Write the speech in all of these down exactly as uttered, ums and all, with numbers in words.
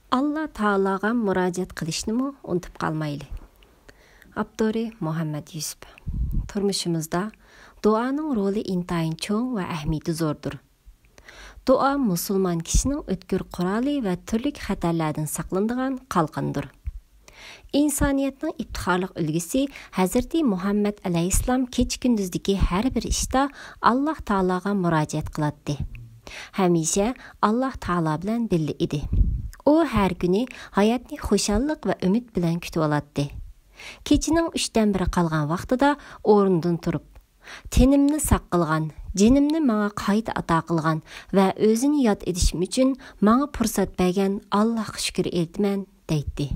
ئاللا تائالاغا مۇراجىئەت قىلىشنىمۇ ئۇنتۇپ قالمايلى. ئاپتورى مۇھەممەد يۈسۈپ. تۇرمۇشىمىزدا دۇئانىڭ رولى ئىنتايىن چوڭ ۋە ئەھمىيىتى زوردۇر. دۇئا مۇسۇلمان كىشىنىڭ ئۆتكۈر قورالى ۋە تۈرلۈك خەتەرلەردىن ساقلىنىدىغان قالقىنىدۇر. ئىنسانىيەتنىڭ ئىپتىخارلىق ئۈلگىسى ھەزرىتى مۇھەممەد ئەلەيھىسسالام كېچە-كۈندۈزدىكى ھەر بىر ئىشتا ئاللا تائالاغا مۇراجىئەت قىلاتتى. ھەمىشە ئاللا تائالا بىلەن بىللە ئىدى. ئۇ ھەر كۈنى ھاياتنى خۇشاللىق ۋە ئۈمىد بىلەن كۈتۈۋالاتتى. كېچىنىڭ ئۈچتىن بىرى قالغان ۋاقتىدا ئورنىدىن تۇرۇپ، تېنىمنى ساق قىلغان، جېنىمنى ماڭا قايتا ئاتا قىلغان ۋە ئۆزىنى ياد ئېتىشىم ئۈچۈن ماڭا پۇرسەت بەرگەن ئاللاھقا شۈكۈر ئېيتىمەن، دەيتتى.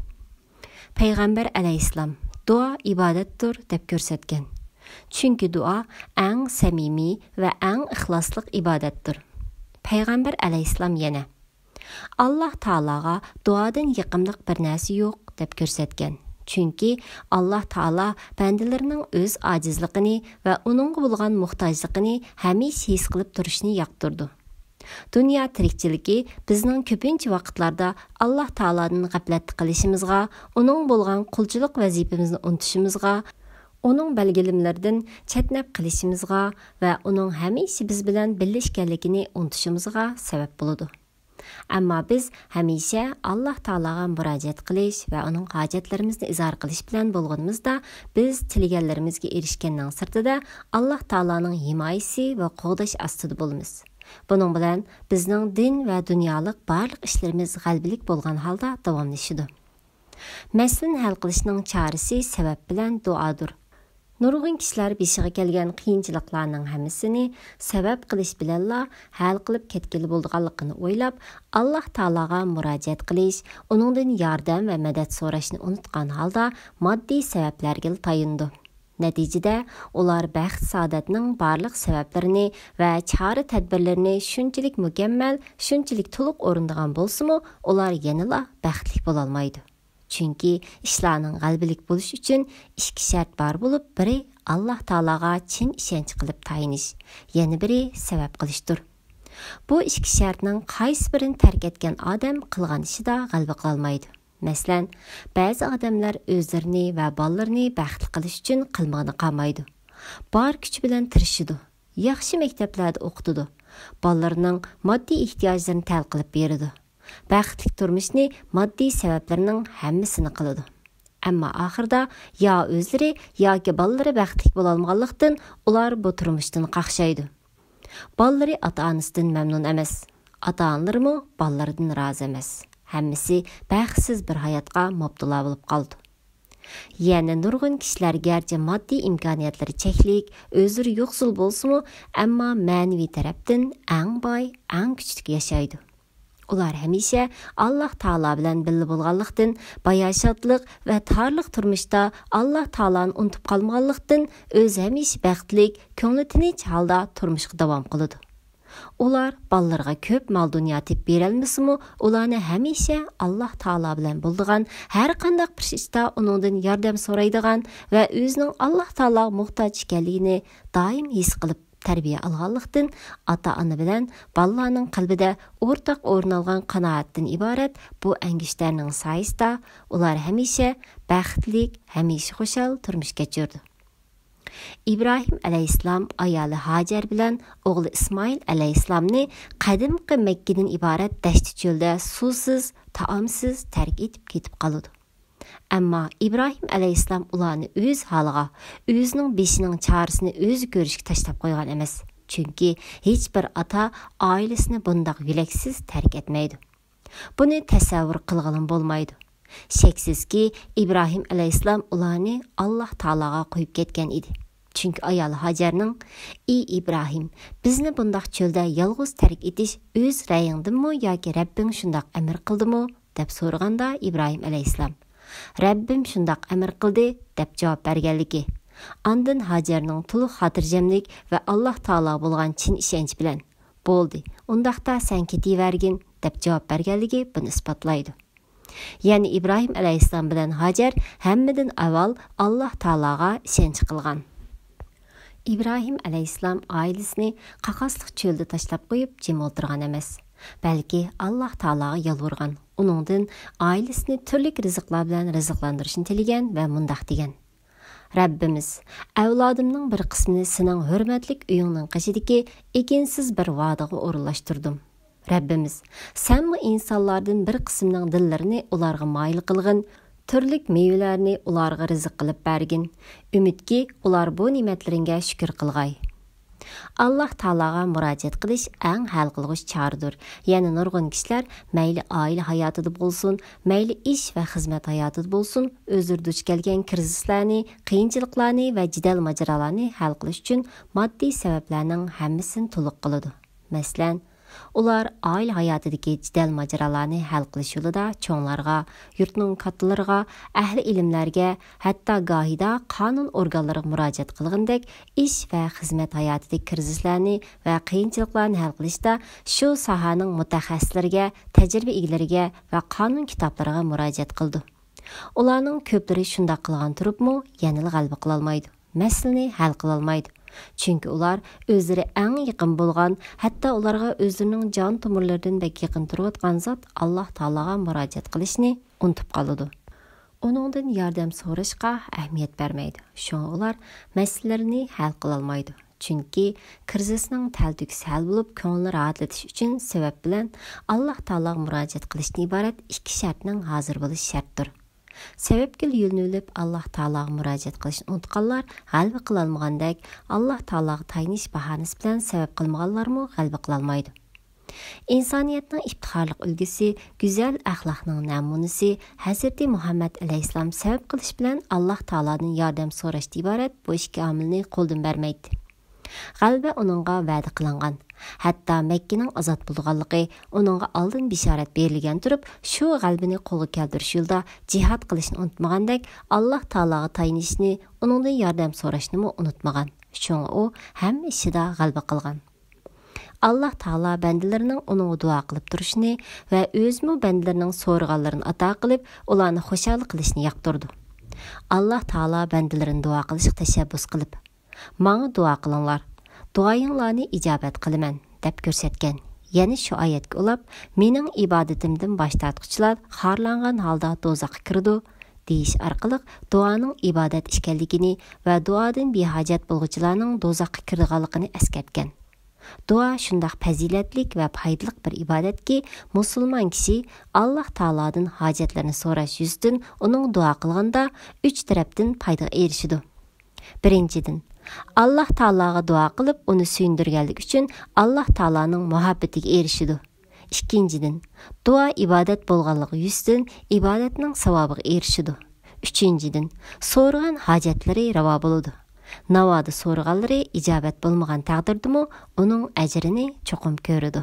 پەيغەمبەر ئەلەيھىسسالام، دۇئا ئىبادەتتۇر، دەپ كۆرسەتكەن. چۈنكى دۇئا ئەڭ سەمىمىي ۋە ئەڭ ئىخلاسلىق ئىبادەتتۇر. پەيغەمبەر ئەلەيھىسسالام يەنە، ئاللا تائالاغا دۇئادىن يېقىملىق بىر نەرسە يوق، دەپ كۆرسەتكەن. چۈنكى ئاللا تائالا بەندىلىرىنىڭ ئۆز ئاجىزلىقىنى ۋە ئۇنىڭغا بولغان موھتاجلىقىنى ھەمىشە ھېس قىلىپ تۇرۇشنى ياقتۇرىدۇ. دۇنيا تىرىكچىلىكى بىزنىڭ كۆپىنچە ۋاقىتلاردا ئاللا تائالادىن غەپلەتتە قېلىشىمىزغا، ئۇنىڭغا بولغان قۇلچىلىق ۋەزىپىمىزنى ئۇنتۇشىمىزغا، ئۇنىڭ بەلگىلىمىلىرىدىن چەتنەپ قېلىشىمىزغا ۋە ئۇنىڭ ھەمىشە بىز بىلەن بىللە ئىكەنلىكىنى ئۇنتۇشىمىزغا سەۋەب بولىدۇ. ئەمما بىز ھەمىشە ئاللا تائالاغا مۇراجىئەت قىلىش ۋە ئۇنىڭ ھاجەتلىرىمىزنى ئىزھار قىلىش بىلەن بولغىنىمىزدا، بىز تىلىگەنلىرىمىزگە ئېرىشكەننىڭ سىرتىدا ئاللا تائالانىڭ ھىمايىسى ۋە قوغداش ئاستىدا بولىمىز. بۇنىڭ بىلەن بىزنىڭ دىن ۋە دۇنيالىق بارلىق ئىشلىرىمىز غەلىبىلىك بولغان ھالدا داۋاملىشىدۇ. مەسىلىنى ھەل قىلىشنىڭ چارىسى سەۋەب بىلەن دۇئادۇر. نۇرغۇن كىشىلەر بېشىغا كەلگەن قىيىنچىلىقلارنىڭ ھەممىسىنى سەۋەب قىلىش بىلەنلا ھەل قىلىپ كەتكىلى بولىدىغانلىقىنى ئويلاپ، ئاللا تائالاغا مۇراجىئەت قىلىش، ئۇنىڭدىن ياردەم ۋە مەدەت سوراشنى ئۇنتقان ھالدا ماددىي سەۋەبلەرگىلا تايىنىدۇ. نەتىجىدە، ئۇلار بەخت-سائادەتنىڭ بارلىق سەۋەبلىرىنى ۋە چارە-تەدبىرلىرىنى شۇنچىلىك مۇكەممەل، شۇنچىلىك تولۇق ئورۇندىغان بولسىمۇ، ئۇلار يەنىلا بەختلىك بولالمايدۇ. چۈنكى ئىشلارنىڭ غەلىبىلىك بولۇشى ئۈچۈن ئىككى شەرت بار بولۇپ، بىرى ئاللا تائالاغا چىن ئىشەنچ قىلىپ تايىنىش، يەنە بىرى سەۋەب قىلىشتۇر. بۇ ئىككى شەرتنىڭ قايسى بىرىنى تەرك ئەتكەن ئادەم قىلغان ئىشىدا غەلىبە قىلالمايدۇ. مەسىلەن، بەزى ئادەملەر ئۆزلىرىنى ۋە بالىلىرىنى بەختلىك قىلىش ئۈچۈن قىلمىغىنى قالمايدۇ. بار كۈچى بىلەن تىرىشىدۇ. ياخشى مەكتەپلەردە ئوقۇتىدۇ. بالىلىرىنىڭ ماددىي ئېھتىياجلىرىنى تەل قىلىپ بېرىدۇ. بەختلىك تۇرمۇشنى ماددىي سەۋەبلەرنىڭ ھەممىسىنى قىلىدۇ. ئەمما ئاخىرىدا يا ئۆزلىرى ياكى بالىلىرى بەختلىك بولالمىغانلىقتىن، ئۇلار بۇ تۇرمۇشتىن قاقشايدۇ. بالىلىرى ئاتا-ئانىسىدىن مەمنۇن ئەمەس. ئاتا-ئانىلىرىمۇ بالىلىرىدىن رازى ئەمەس. ھەممىسى بەختسىز بىر ھاياتقا مۇپتىلا بولۇپ قالىدۇ. يەنە نۇرغۇن كىشىلەر گەرچە ماددىي ئىمكانىيەتلىرى چەكلىك، ئۆزلىرى يوقسۇل بولسىمۇ، ئەمما مەنىۋى تەرەپتىن ئەڭ باي، ئەڭ كۈچلۈك ياشايدۇ. ئۇلار ھەمىشە ئاللا تائالا بىلەن بىللە بولغانلىقتىن، باياشاتلىق ۋە تارلىق تۇرمۇشتا ئاللا تائالانى ئۇنتۇپ قالمىغانلىقتىن، ئۆزى ھەمىشە بەختلىك، كۆڭلى تىنچ ھالدا تۇرمۇشقا داۋام قىلىدۇ. ئۇلار بالىلىرىغا كۆپ مال-دۇنيا تېپىپ بېرەلمىسىمۇ، ئۇلارنى ھەمىشە ئاللا تائالا بىلەن بولىدىغان، ھەر قانداق بىر ئىشتا ئۇنىڭدىن ياردەم سورايدىغان ۋە ئۆزىنىڭ ئاللا تائالاغا موھتاج ئىكەنلىكىنى دائىم ھېس قىلىپ تەربىيە ئالغانلىقتىن، ئاتا-ئانا بىلەن بالىلارنىڭ قەلبىدە ئورتاق ئورۇن ئالغان قانائەتتىن ئىبارەت بۇ ئەڭگۈشتەرنىڭ سايىسىدا ئۇلار ھەمىشە بەختلىك، ھەمىشە خۇشال تۇرمۇش كەچۈرىدۇ. ئىبراھىم ئەلەيھىسسالام ئايالى ھاجەر بىلەن ئوغلى ئىسمائىل ئەلەيھىسسالامنى قەدىمكى مەككىدىن ئىبارەت دەشتى چۆلدە سۇسىز، تائامسىز تەرك ئېتىپ كېتىپ قالىدۇ. ئەمما ئىبراھىم ئەلەيھىسسالام ئۇلارنى ئۆز ھالىغا، ئۆزىنىڭ بېشىنىڭ چارىسىنى ئۆزى كۆرۈشكە تاشلاپ قويغان ئەمەس. چۈنكى ھېچبىر ئاتا ئائىلىسىنى بۇنداق يۈرەكسىز تەرك ئەتمەيدۇ. بۇنى تەسەۋۋۇر قىلغىلىمۇ بولمايدۇ. شەكسىزكى، ئىبراھىم ئەلەيھىسسالام ئۇلارنى ئاللا تائالاغا قويۇپ كەتكەن ئىدى. چۈنكى ئايالى ھاجەرنىڭ، «ئى ئىبراھىم، بىزنى بۇنداق چۆلدە يالغۇز تەرك ئېتىش ئۆز رەيىڭدىنمۇ ياكى رەببىڭ شۇنداق ئەمىر قىلدىمۇ؟» دەپ سورىغاندا، ئىبراھىم ئەلەيھىسسالام، «رەببىم شۇنداق ئەمىر قىلدى» دەپ جاۋاب بەرگەنلىكى. ئاندىن ھاجەرنىڭ تولۇق خاتىرجەملىك ۋە ئاللا تائالاغا بولغان چىن ئىشەنچ بىلەن، «بولدى، ئۇنداقتا سەن كېتىۋەرگىن» دەپ جاۋاب بەرگەنلىكى بۇنى ئىسپاتلايدۇ. يەنى ئىبراھىم ئەلەيھىسسالام بىلەن ھاجەر ھەممىدىن ئاۋۋال ئاللا تائالاغا ئىشەنچ قىلغان. ئىبراھىم ئەلەيھىسسالام ئائىلىسىنى قاقاسلىق چۆلدە تاشلاپ قويۇپ جىم ئولتۇرغان ئەمەس. بەلكى ئاللاھ تائالاغا يالۋۇرغان، ئۇنىڭدىن ئائىلىسىنى تۈرلۈك رىزىقلار بىلەن رىزىقلاندۇرۇشنى تىلىگەن ۋە مۇنداق دېگەن: رەببىمىز، ئەۋلادىمنىڭ بىر قىسمىنى سېنىڭ ھۆرمەتلىك ئۆيۈڭنىڭ قېشىدىكى ئېكىنسىز بىر ۋادىغا ئورۇنلاشتۇردۇم. رەببىمىز، سەنمۇ ئىنسانلاردىن بىر قىسمىنىڭ دىللىرىنى ئۇلارغا مايىل قىلغىن، تۈرلۈك مېۋىلەرنى ئۇلارغا رىزىق قىلىپ بەرگىن. ئۈمىدكى، ئۇلار بۇ نېمەتلىرىڭگە شۈكۈر قىلغاي. ئاللاھ تائالاغا مۇراجىئەت قىلىش ئەڭ ھەل قىلغۇچ چارىدۇر. يەنە نۇرغۇن كىشىلەر مەيلى ئائىلە ھاياتىدا بولسۇن، مەيلى ئىش ۋە خىزمەت ھاياتىدا بولسۇن، ئۆزلىرى دۇچ كەلگەن كىرىزىسلارنى، قىيىنچىلىقلارنى ۋە جېدەل-ماجىرالارنى ھەل قىلىش ئۈچۈن ماددىي سەۋەبلەرنىڭ ھەممىسىنى تولۇق قىلىدۇ. مەسىلەن، ئۇلار ئائىلە ھاياتىدىكى جېدەل-ماجىرالارنى ھەل قىلىش يولىدا چوڭلارغا، يۇرتنىڭ كاتتىلىرىغا، ئەھلى ئىلىملەرگە، ھەتتا گاھىدا قانۇن ئورگانلىرىغا مۇراجىئەت قىلغىنىدەك، ئىش ۋە خىزمەت ھاياتىدىكى كىرىزىسلارنى ۋە قىيىنچىلىقلارنى ھەل قىلىشتا شۇ ساھەنىڭ مۇتەخەسسىسلىرىگە، تەجرىبە ئىگىلىرىگە ۋە قانۇن كىتابلىرىغا مۇراجىئەت قىلىدۇ. ئۇلارنىڭ كۆپلىرى شۇنداق قىلغان تۇرۇپمۇ، يەنىلا غەلىبە قىلالمايدۇ. مەسىلىنى ھەل قىلالمايدۇ. چۈنكى ئۇلار ئۆزلىرى ئەڭ يېقىن بولغان، ھەتتا ئۇلارغا ئۆزلىرىنىڭ جان تومۇرلىرىدىن بەك يېقىن تۇرۇۋاتقان زات ئاللاھ تائالاغا مۇراجىئەت قىلىشنى ئۇنتۇپ قالىدۇ. ئۇنىڭدىن ياردەم سوراشقا ئەھمىيەت بەرمەيدۇ. شۇڭا ئۇلار مەسىلىلىرىنى ھەل قىلالمايدۇ. چۈنكى كىرىزىسنىڭ تەلتۆكۈسى ھەل بولۇپ، كۆڭلىنى راھەتلىتىش ئۈچۈن سەۋەب بىلەن ئاللاھ تائالاغا مۇراجىئەت قىلىشتىن ئىبارەت ئىككى شەرتنىڭ ھازىر بولۇشى شەرتتۇر. سەۋەبكە يۆلىنىۋېلىپ ئاللاھ تائالاغا مۇراجىئەت قىلىشنى ئۇنتقانلار غەلىبە قىلالمىغاندەك، ئاللاھ تائالاغا تايىنىش باھانىسى بىلەن سەۋەب قىلمىغانلارمۇ غەلىبە قىلالمايدۇ. ئىنسانىيەتنىڭ ئىپتىخارلىق ئۈلگىسى، گۈزەل ئەخلاقنىڭ نەمۇنىسى ھەزرىتى مۇھەممەد ئەلەيھىسسالام سەۋەب قىلىش بىلەن ئاللاھ تائالادىن ياردەم سوراشتىن ئىبارەت بۇ ئىككى ئامىلنى قولدىن بەرمەيتتى. غەلىبە ئۇنىڭغا ۋەدە قىلىنغان. ھەتتا مەككىنىڭ ئازاد بولىدىغانلىقى ئۇنىڭغا ئالدىن بېشارەت بېرىلگەن تۇرۇپ، شۇ غەلىبىنى قولغا كەلتۈرۈش يولىدا جىھاد قىلىشنى ئۇنتۇمىغاندەك، ئاللاھ تائالاغا تايىنىشنى، ئۇنىڭدىن ياردەم سوراشنىمۇ ئۇنتۇمىغان. شۇڭا ئۇ ھەممە ئىشىدا غەلىبە قىلغان. ئاللاھ تائالا بەندىلىرىنىڭ ئۇنىڭغا دۇئا قىلىپ تۇرۇشىنى ۋە ئۆزىمۇ بەندىلىرىنىڭ سورىغانلىرىنى ئاتا قىلىپ، ئۇلارنى خۇشال قىلىشنى ياقتۇرىدۇ. ئاللاھ تائالا بەندىلىرىنى دۇئا قىلىشقا تەشەببۇس قىلىپ، ماڭا دۇئا قىلىڭلار، دۇئايىڭلارنى ئىجابەت قىلىمەن، دەپ كۆرسەتكەن. يەنە شۇ ئايەتكە ئۇلاپ، مېنىڭ ئىبادىتىمدىن باش تارتقۇچىلار خارلانغان ھالدا دوزاخقا كىرىدۇ، دېيىش ئارقىلىق دۇئانىڭ ئىبادەت ئىكەنلىكىنى ۋە دۇئادىن بىھاجەت بولغۇچىلارنىڭ دوزاخقا كىرىدىغانلىقىنى ئەسكەرتكەن. دۇئا شۇنداق پەزىلەتلىك ۋە پايدىلىق بىر ئىبادەتكى، مۇسۇلمان كىشى ئاللاھ تائالادىن ھاجەتلىرىنى سوراش يۈزىسىدىن ئۇنىڭغا دۇئا قىلغاندا ئۈچ تەرەپتىن پايدىغا ئېرىشىدۇ. بىرىنچىدىن، ئاللاھ تائالاغا دۇئا قىلىپ، ئۇنى سۆيۈندۈرگەنلىكى ئۈچۈن ئاللاھ تائالانىڭ مۇھەببىتىگە ئېرىشىدۇ. ئىككىنچىدىن، دۇئا ئىبادەت بولغانلىقى يۈزىسىدىن ئىبادەتنىڭ ساۋابىغا ئېرىشىدۇ. ئۈچىنچىدىن، سورىغان ھاجەتلىرى راۋا بولىدۇ. ناۋادا سورىغانلىرى ئىجابەت بولمىغان تەقدىردىمۇ ئۇنىڭ ئەجرىنى چوقۇم كۆرىدۇ.